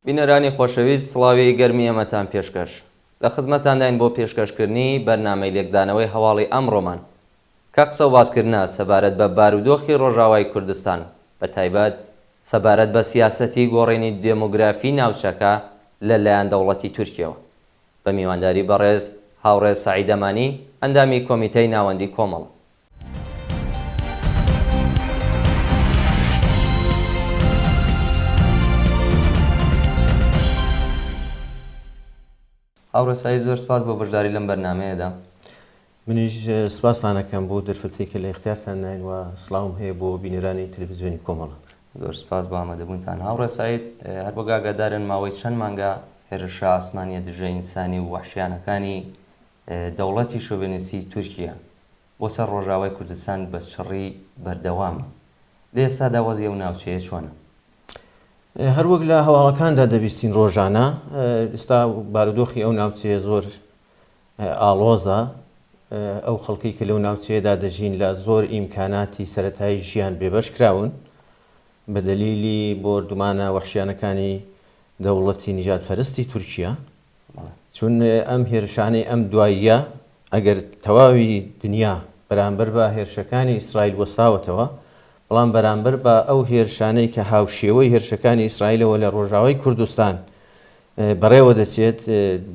بینەرانی خۆشەویست سڵاوی گەرمی ئێمەتان پێشکەش. لە خزمەتانداین بۆ پێشکەشکردنی بەرنامەی لێکدانەوەی هەواڵی ئەمڕۆمان کە قسە و باسکردنە سەبارەت بە بارودۆخی ڕۆژاوای کوردستان بە تایبەت سەبارەت بە سیاسەتی گۆڕینی دێمۆگرافی ناوچەکە لە لایەن دەوڵەتی تورکیەوە بە میوانداری بەڕێز هاوڕێ سەعید ئەمانی ئەندامی کۆمیتەی ناوەندی کۆمەڵە. هاوڕێ سەعید زۆر سپاس بۆ بەشداری لەم بەرنامەیەدا. منیش سپاستان ئەکەم بۆ دەرفەتێک کە لە ئیختیارتان ناین و سڵاوم هەیە بۆ بینەرانی تەلەفزیۆنی کۆمەڵە. زۆر سپاس بۆ ئامادەبوونتان. هاوڕێ سەعید، هەر وەک ئاگادارن ماوەی چەند مانگە هێرشە ئاسمانییە دژە ئینسانی و وەحشیانەکانی دەوڵەتی شۆڤێنیستی تورکیە بۆ سەر ڕۆژاوای کوردستان بە چڕی بەردەوامە. لە ئێستادا وەزعی ئەو ناوچەیە چۆنە؟ هەر وەک لە هەواڵەکاندا دەبیستین ڕۆژانە، ئێستا بارودۆخی ئەو ناوچەیە زۆر ئاڵۆزە، ئەو خەڵکەی کە لەو ناوچەیەدا دەژین لە زۆر ئیمکاناتی سەرەتایی ژیان بێبەش کراون بە دەلیلی بۆردومانە وەحشیانەکانی دەوڵەتی نیژادپەرستی تورکیا. چون ئەم هێرشانەی ئەم دواییە ئەگەر تەواوی دنیا بەرامبەر بە هێرشەکانی ئیسرائیل وەستاوەتەوە، بەڵام بەرامبەر بە ئەو هێرشانەی کە هاوشێوەی هێرشەکانی ئیسرائیلەوە لە ڕۆژاوای کوردستان بەڕێوە دەچێت،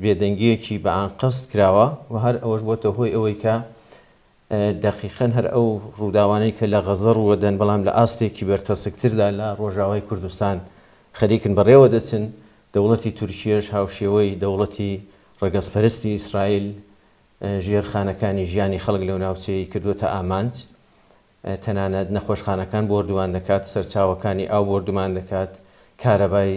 بێدەنگییەکی بە ئانقەست کراوە و هەر ئەوەش بۆتە هۆی ئەوەی کە دەقیقەن هەر ئەو ڕووداوانەی کە لە غەزە ڕووەدەن، بەڵام لە ئاستێکی بەرتەسکتردا لە ڕۆژاوای کوردستان خەریکن بەڕێوە دەچن. دەوڵەتی تورکیەش هاوشێوەی دەوڵەتی ڕەگەزپەرستی ئیسرائیل ژێرخانەکانی ژیانی خەڵک لەو ناوچەیەی کردووەتە ئامانج. تەنانەت نەخۆشخانەکان بۆردومان دەکات، سەرچاوەکانی ئاو بۆردومان دەکات، کارەبای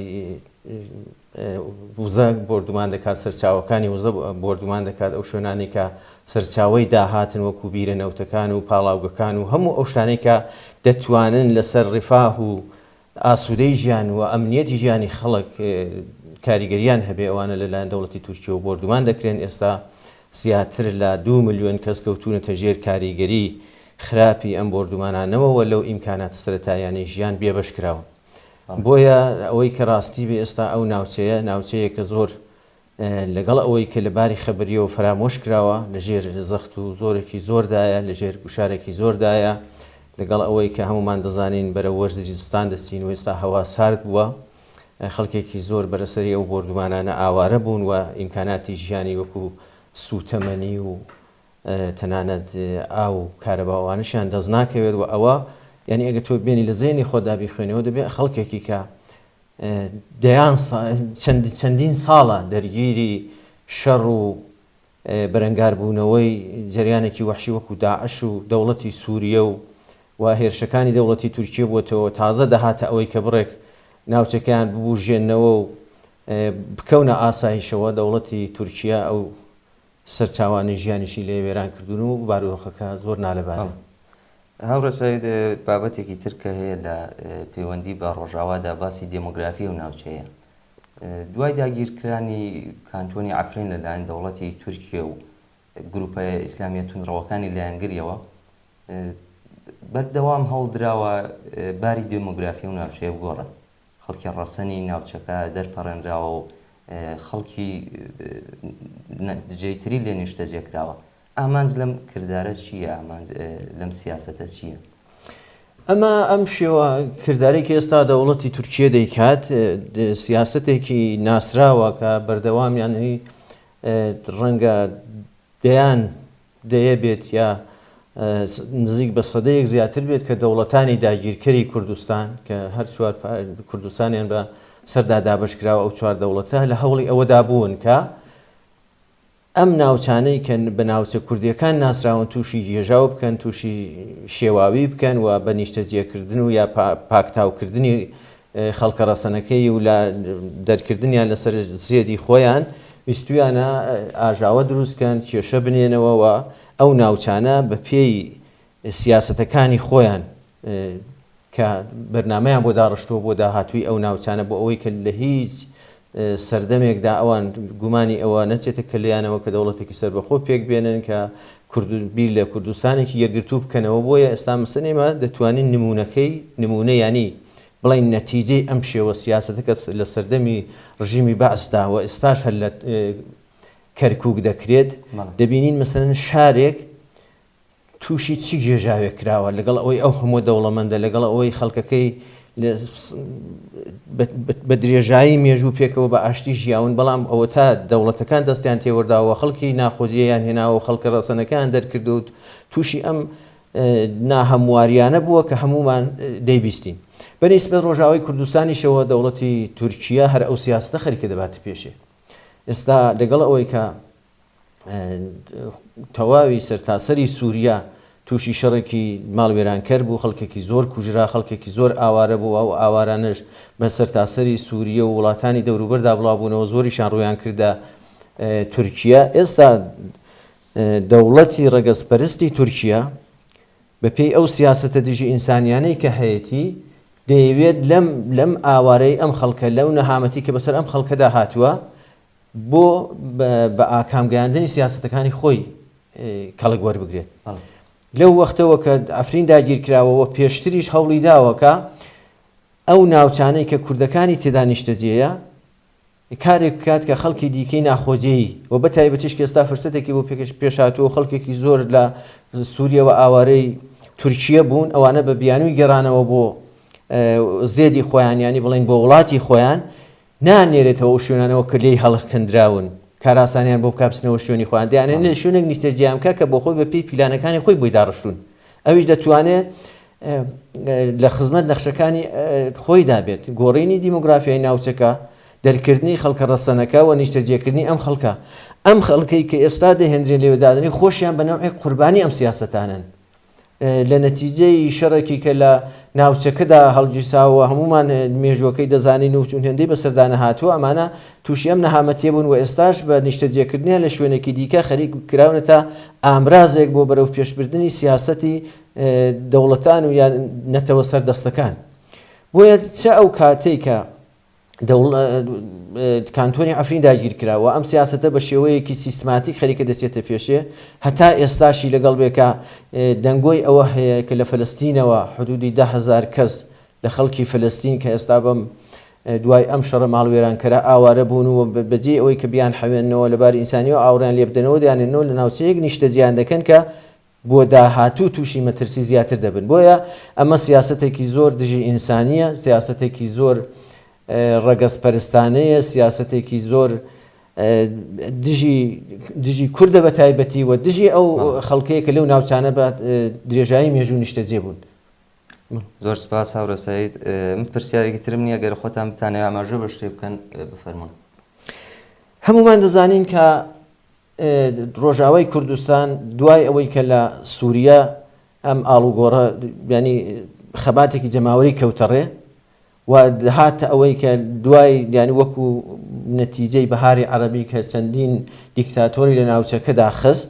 وزە بۆردومان دەکات، سەرچاوەکانی وزە بۆردومان دەکات، ئەو شوێنانەی کە سەرچاوەی داهاتن وەکو بیرە نەوتەکان و پاڵاوگەکان و هەموو ئەو شتانەی کە دەتوانن لەسەر ڕیفاه و ئاسوودەی ژیان و ئەمنیەتی ژیانی خەڵک کاریگەریان هەبێ ئەوانە لەلایەن دەوڵەتی تورکیەوە بۆردومان دەکرێن ئێستا زیاتر لە دوو ملیۆن کەس کەوتوونەتە ژێر کاریگەری خراپی ئەم بۆردومانانەوە و لەو ئیمکاناتە سەرەتاییانەی ژیان بێبەش کراون. بۆیە ئەوەی کە ڕاستی بێ ئێستا ئەو ناوچەیە ناوچەیەکە زۆر لەگەڵ ئەوەی کە لە باری خەبەریەوە فەرامۆش کراوە، لە ژێر زەخت و زۆرێکی زۆردایە، لە ژێر گوشارێکی زۆردایە، لەگەڵ ئەوەی کە هەموومان دەزانین بەرەو وەرزی زستان دەچین و ئێستا هەوا سارد بووە، خەڵکێکی زۆر بەرەسەری ئەو بۆردومانانە ئاوارە بوون و ئیمکاناتی ژیانی وەکو سووتەمەنی و تەنانەت ئاو و کارەبا ئەوانەشیان دەست ناکەوێت و ئەوە یعنی ئەگەر تۆ بێنی لە زەینی خۆتدا بیخوێنەوە دەبێت خەڵکێکی کە دەیان چەند چەندین ساڵە دەرگیری شەڕ و بەرەنگاربوونەوەی جەریانێکی وەحشی وەکو داعش و دەوڵەتی سووریە و و هێرشەکانی دەوڵەتی تورکیە بووەتەوە تازە دەهاتە ئەوەی کە بڕێک ناوچەکەیان ببوژێنەوە و بکەونە ئاسایشەوە دەوڵەتی تورکیا ئەو سەرچاوانەی ژیانیشی لێ وێران کردوون و بارودۆخەکە زۆر نالەبارە. هاوڕێ سەید، بابەتێکی تر کە هەیە لە پەیوەندی بە ڕۆژاوادا باسی دێمۆگرافی ئەو ناوچەیە. دوای داگیرکرانی کانتۆنی عەفرین لەلایەن دەوڵەتی تورکیە و گروپە ئیسلامیە توندڕەوەکانی لایەنگریەوە، بەردەوام هەوڵدراوە باری دێمۆگرافی ئەو ناوچەیە بگۆڕن. خەڵکی ڕەسەنی ناوچەکە دەرپەڕێنراوە و خەڵکی جێیتری لێ نیشتەجێ کراوە. ئامانج لەم کردارە چییە؟ ئامانج لەم سیاسەتە چییە؟ ئەمە ئەم شێوە کردارەی کە ئێستا دەوڵەتی تورکیە دەیکات سیاسەتێکی ناسراوە کە بەردەوام یانی ڕەنگە دەیان دەیە بێت یا نزیک بە سەدەیەک زیاتر بێت کە دەوڵەتانی داگیرکەری کوردستان کە هەر چوار کوردستانیان بە سەردا دابەش کراوە ئەو چوار دەوڵەتە لە هەوڵی ئەوەدا بوون کە ئەم ناوچانەی کە بە ناوچە کوردیەکان ناسراون تووشی گێژاو بکەن تووشی شێواوی بکەن و بە نیشتەجێکردن و یا پاکتاوکردنی خەڵکە ڕەسەنەکەی و لە دەرکردنیان لەسەر زێدی خۆیان ویستویانە ئاژاوە دروست کەن، کێشە بنێنەوە و ئەو ناوچانە بە پێی سیاسەتەکانی خۆیان کە بەرنامەیان بۆ داڕشتووە بۆ داهاتووی ئەو ناوچانە بۆ ئەوەی کە لە هیچ سەردەمێکدا ئەوان گومانی ئەوە نەچێتە کەلیانەوە کە دەوڵەتێکی سەربەخۆ پێک بێنن کە بیر لە کوردستانێکی یەکگرتوو بکەنەوە بۆیە ئێستا مەسەن ئێمە دەتوانین نمونەکەی نمونە یانی. بڵێین نەتیجەی ئەم شێوە سیاسەتە کە لە سەردەمی ڕژیمی بەعسدا و ئێستاش هەر لە کەرکوک دەکرێت، دەبینین مەسەلەن شارێک تووشی چ گێژاوێک کراوە لەگەڵ ئەوەی ئەو هەموو دەوڵەمەندە لەگەڵ ئەوەی خەڵکەکەی بە درێژایی مێژوو پێکەوە بە ئاشتی ژیاون بەڵام ئەوە تا دەوڵەتەکان دەستیان تێوەرداوە خەڵکی ناخۆجییان هێناوە و خەڵکە ڕەسەنەکان دەرکرد و تووشی ئەم ناهەمواریانە بووە کە هەموومان دەیبیستین. بە نیسبەت ڕۆژاوای کوردستانیشەوە دەوڵەتی تورکیە هەر ئەو سیاسەتە خەریکە دەباتە پێشێ. ئێستا لەگەڵ ئەوەی کە تەواوی سەرتاسەری سووریا تووشی شەڕێکی ماڵوێرانکەر بوو، خەڵکێکی زۆر کوژرا، خەڵکێکی زۆر ئاوارە بوو، ئەو ئاوارانەش بە سەرتاسەری سووریە و وڵاتانی دەوروبەردا بڵاو بوونەوە، زۆریشیان ڕوویان کردە تورکیە. ئێستا دەوڵەتی ڕەگەزپەرستی تورکیە بە پێی ئەو سیاسەتە دژی ئینسانیانەی کە هەیەتی دەیەوێت لەم لەم ئاوارەی ئەم خەڵکە لەو نەهامەتی کە بەسەر ئەم خەڵکەدا هاتووە بۆ بە ئاکام گەیاندنی سیاسەتەکانی خۆی کەڵک وەربگرێت. لەو وەختەوە کە عەفرین داگیرکراوە و پێشتریش هەوڵی داوە کە ئەو ناوچانەی کە کوردەکانی تێدا نیشتەجێیە کارێک بکات کە خەڵکی دیکەی ناخۆجێی و بە تایبەتیش کە ئێستا فرسەتێکی بۆ پێش هاتووە و خەڵکێکی زۆر لە سووریەوە ئاوارەی تورکیە بوون ئەوانە بە بیانووی گەڕانەوە بۆ زێدی خۆیان یانی بڵێن بۆ وڵاتی خۆیان نانێرێتەوە ئەو شوێنانەوە کە لێی هەڵکەندراون کاراسانیان بۆ بکا بچنەوە شوێنی خۆیان دەیانێن لە شوێنێک نیشتەجێیان بکا کە بۆ خۆی بە پێی پیلانەکانی خۆی بۆی داڕشتوون ئەویش دەتوانێت لە خزمەت نەخشەکانی خۆیدا بێت، گۆڕینی دیمۆگرافیای ناوچەکە، دەرکردنی خەڵکە ڕەسەنەکە و نیشتەجێکردنی ئەم خەڵکە. ئەم خەڵکەی کە ئێستا دەهێندرێن لەوێ دادەنرێن خۆشیان بە نەوعێک قوربانی ئەم سیاسەتانەن. لە نەتیجەی شەڕێکی کە لە ناوچەکەدا هەڵگیرساوە هەموومان مێژووەکەی دەزانین و چون هێندەی بەسەردا نەهاتووە ئەمانە تووشی ئەم نەهامەتیە بوون و ئێستاش بە نیشتەجێکردنیان لە شوێنێکی دیکە خەریک کراونەتە ئامرازێک بۆ بەرەو پێشبردنی سیاسەتی دەوڵەتان و یان نەتەوە سەردەستەکان. بۆیە چ ئەو کاتەی کە کانتۆنی عەفرین داگیر کرا و ئەم سیاسەتە بە شێوەیەکی سیستماتیک خەریکە دەچێتە پێشێ هەتا ئێستاشی لەگەڵ بێ کە دەنگۆی ئەوە هەیە کە لە فەلەستینەوە حدودی 10هزار کەس لە خەڵکی فەلەستین کە ئێستا بەم دوای ئەم شەڕە ماڵوێرانکەرە ئاوارە بوون و بەجێی ئەوەی کە بیان حەوێننەوە لە باری ئینسانیەوە ئاوڕیان لێ بدەنەوە دەیانێنەوە لە ناوچەیەک نیشتەجێیان دەکەن کە بۆ داهاتوو تووشی مەترسی زیاتر دەبن بۆیە ئەمە سیاسەتێکی زۆر دژی ئینسانیە سیاسەتێکی زۆر ڕەگەزپەرستانەیە سیاسەتێکی زۆر دژی دژی کوردە بە تایبەتی و دژی ئەو خەڵکەیە کە لەو ناوچانە بە درێژایی مێژوو نیشتەجێ بوون. زۆر سپاس هاوڕێ سەعید. من پرسیارێکی ترم نییە گەر خۆتان بتانەوێ ئاماژە بە شتێک بکەن بفەرموون. هەموومان دەزانین کە ڕۆژاوای کوردستان دوای ئەوەی کە لە سووریا ئەم ئاڵوگۆڕە ینی خەباتێکی جەماوەری کەوتەڕێ و هاتە ئەوەی کە دوای یانی وەکو نەتیجەی بەهاری عەرەبی کە چەندین دیکتاتۆری لە ناوچەکەدا خست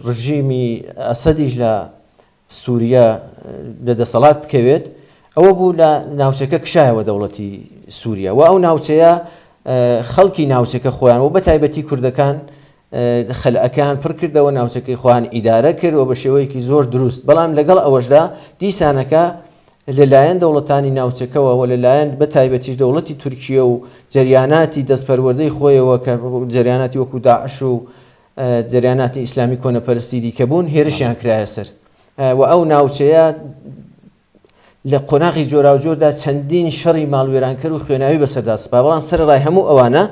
ڕژیمی ئەسەدیش لە سووریە لە دەسەڵات بکەوێت، ئەوە بوو لە ناوچەکە کشایەوە دەوڵەتی سووریە و ئەو ناوچەیە خەڵکی ناوچەکە خۆیان و بە تایبەتی کوردەکان خەلەکەیان پڕ کردەوە ناوچەکەی خۆیان ئیدارە کرد و بە شێوەیەکی زۆر دروست بەڵام لەگەڵ ئەوەشدا دیسانەکە لەلایەن دەوڵەتانی ناوچەکەوە و لەلایەن بە تایبەتیش دەوڵەتی تورکیە و جەریاناتی دەستپەروەردەی خۆیەوە کە جەریاناتی وەکو داعش و جەریاناتی ئیسلامی کۆنەپەرستی دیکە بوون هێرشیان کرایە سەر و ئەو ناوچەیە لە قۆناغی جۆراوجۆردا چەندین شەڕی ماڵوێرانکەر و خوێناوی بەسەردا سپا بەڵام سەرەڕای هەموو ئەوانە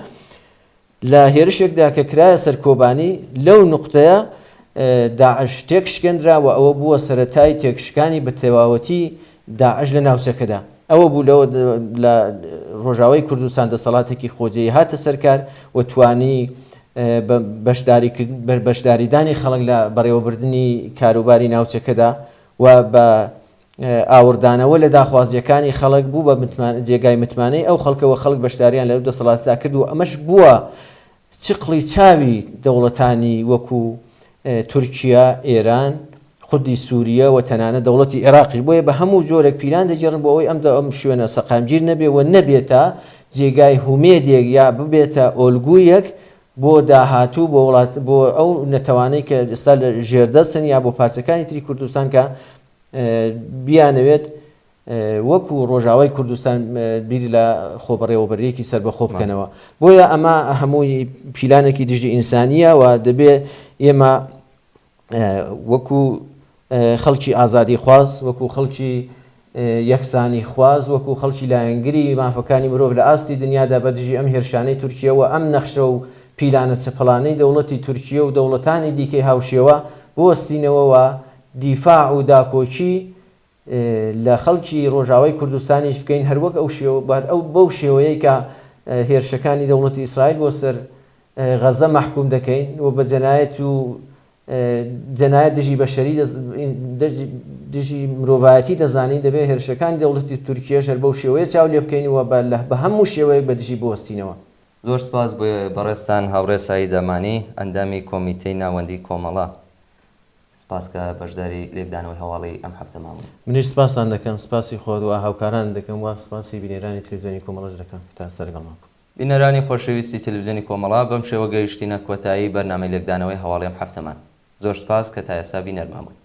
لە هێرشێکدا کە کرایە سەر کۆبانی لەو نوقتەیە داعش تێکشکێندرا و ئەوە بووە سەرەتای تێکشکانی بە تەواوەتی داعش لە ناوچەکەدا. ئەوە بوو لەوە لە ڕۆژاوای کوردستان دەسەڵاتێکی خۆجێی هاتە سەرکار و توانی بە بەشداریدانی خەڵک لە بەڕێوەبردنی کاروباری ناوچەکەدا و بە ئاوڕدانەوە لە داخوازییەکانی خەڵک بوو بە جێگای متمانەی ئەو خەڵکە و خەڵک بەشداریان لەو دەسەڵاتەدا کرد و ئەمەش بووە چقڵی چاوی دەوڵەتانی وەکو تورکیا، ئێران، خودی سوریە و تەنانەت دەوڵەتی ئێراقیش بۆیە بە هەموو جۆرێک پیلان دەگێڕن بۆ ئەوەی ئەم ئەم شوێنە سەقامگیر نەبێ و نەبێتە جێگای هومێدێک یا ببێتە ئۆلگویەک بۆ داهاتوو بۆ وڵات بۆ ئەو نەتەوانەی کە ئێستا لە ژێردەستن یا بۆ پارچەکانی تری کوردستان کە بیانەوێت. وەکو ڕۆژاوای کوردستان بیر لە خۆبەڕێوەبەریەکی سەربەخۆ بکەنەوە. بۆیە ئەمە هەمووی پیلانێکی دژی ئینسانییە و دەبێ ئێمە وەکو خەڵکی ئازادیخواز، وەکو خەڵکی یەکسانیخواز، وەکو خەڵکی لایەنگری مافەکانی مرۆڤ لە ئاستی دنیادا بە دژی ئەم هێرشانەی تورکیە و ئەم نەخشە و پیلانە چەپەڵانەی دەوڵەتی تورکیە و دەوڵەتانی دیکەی هاوشێوە بوەستینەوە و دیفاع و داکۆکی لە خەڵکی ڕۆژاوای کوردستانیش بکەین هەر وەک ئەو شێوە بە ئەو بەو شێوەیەی کە هێرشەکانی دەوڵەتی ئیسرائیل بۆ سەر غەزە مەحکوم دەکەین و بە جەنایەت و جەنایەت دژی بەشەری دژی مرۆڤایەتی دەزانین دەبێت هێرشەکانی دەوڵەتی تورکیەش هەر بەو شێوەیە چاو لێ بکەین و بە هەموو شێوەیەک بە دژی بوەستینەوە. زۆر سپاس بۆ بەڕێزتان هاوڕێ سەعید ئەمانی ئەندامی کۆمیتەی ناوەندی کۆمەڵە. سپاس کە بەشداری لێکدانەوەی هەواڵی ئەم هەفتەمان بوون. منیش سپاستان دەکەم، سپاسی خۆت و هاوکارانت دەکەم و سپاسی بینەرانی تلویزیۆنی کۆمەڵەش دەکەم کە تا ئێستا لەگەڵمان بوون. بینەرانی خۆشەویستی تلویزیۆنی کۆمەڵە، بەم شێوە گەیشتینە کۆتایی بەرنامەی لێکدانەوەی هەواڵی ئەم هەفتەمان. زۆر سپاس کە تا ئێستا بینەرمان بوون.